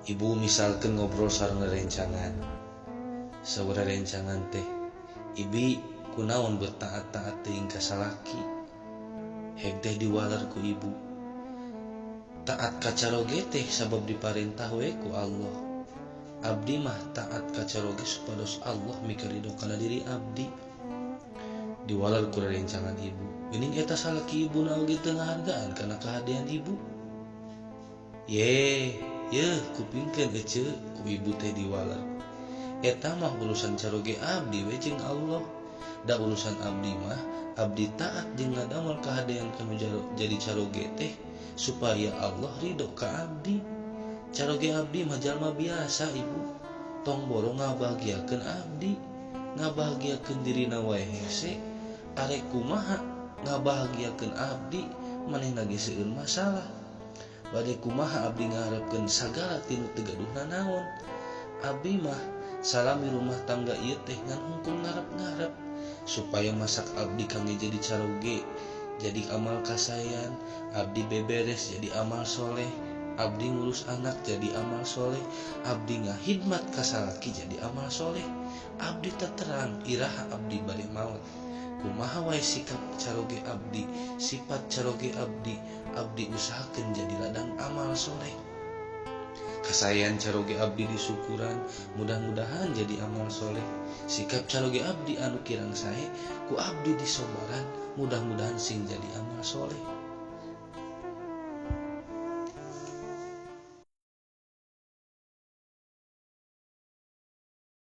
Ibu misalkan ngobrol sareng rencangan, saur rencangan teh, "Ibi, kunaon bertaat-taat teuing ka salaki?" Heg teh diwaler ku ibu, "Taat ka caroge teh sabab diparentah we ku Allah. Abdi mah taat ka caroge supados Allah mikaridho kana diri abdi." Diwaler ku rencangan ibu, "Geuning eta salaki ibu na oge teu ngahargaan kana kahadean ibu." "Ye ye, kupingkeun ece," ku ibu teh diwaler, "eta mah urusan caroge abdi we jeung Allah. Da urusan abdi mah abdi taat jeung ngadamel kahadean kanu jadi caroge teh supaya Allah ridho ka abdi. Caroge abdi mah jalma biasa. Ibu tong boro ngabahagiakeun abdi, ngabahagiakeun dirina wae hese, arek kumaha ngabahagiakeun abdi? Manehna ge seueur masalah. Bade kumaha abdi ngaharepkeun sagala tinu teu gaduh nanaon? Abdi mah salami rumah tangga ieu teh ngan hungkul ngarep-ngarep supaya masak abdi kangge jadi caroge jadi amal kasayan, abdi beberes jadi amal soleh, abdi ngurus anak jadi amal soleh, abdi ngahidmat ka salaki jadi amal soleh. Abdi terang iraha abdi bade maot, kumaha wae sikap caroge abdi, sifat caroge abdi, abdi usahakeun jadi ladang amal soleh. Kasayan caroge abdi disyukuran, mudah-mudahan jadi amal soleh. Sikap caroge abdi anu kirang sae, ku abdi disobaran, mudah-mudahan sing jadi amal soleh."